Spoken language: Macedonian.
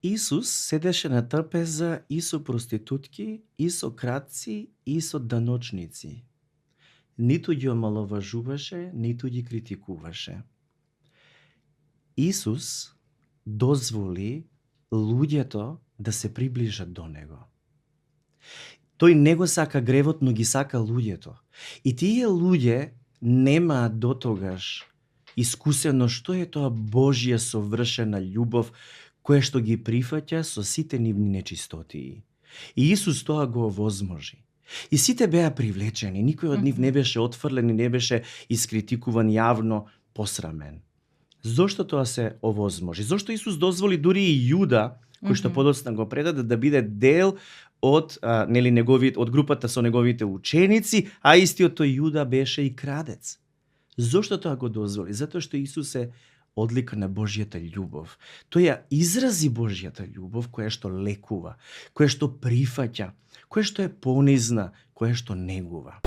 Исус седеше на трпеза и со проститутки, и со крадци, и со даночници. Ниту ги омаловажуваше, ниту ги критикуваше. Исус дозволи луѓето да се приближат до него. Тој не го сака гревот, но ги сака луѓето. И тие луѓе немаат дотогаш искусено што е тоа Божја совршена љубов која што ги прифаќа со сите нивни нечистотии. И Исус тоа го овозможи. И сите беа привлечени, никој од нив не беше отфрлен и не беше искритикуван јавно, посрамен. Зошто тоа се овозможи? Зошто Исус дозволи дури и Јуда, кој што подоцна го предаде, да биде дел од од групата со неговите ученици, а истиот тој Јуда беше и крадец. Зошто тоа го дозволи? Затоа што Исус е одлика на Божјата љубов. Тој ја изрази Божјата љубов која што лекува, која што прифаќа, која што е понизна, која што негува.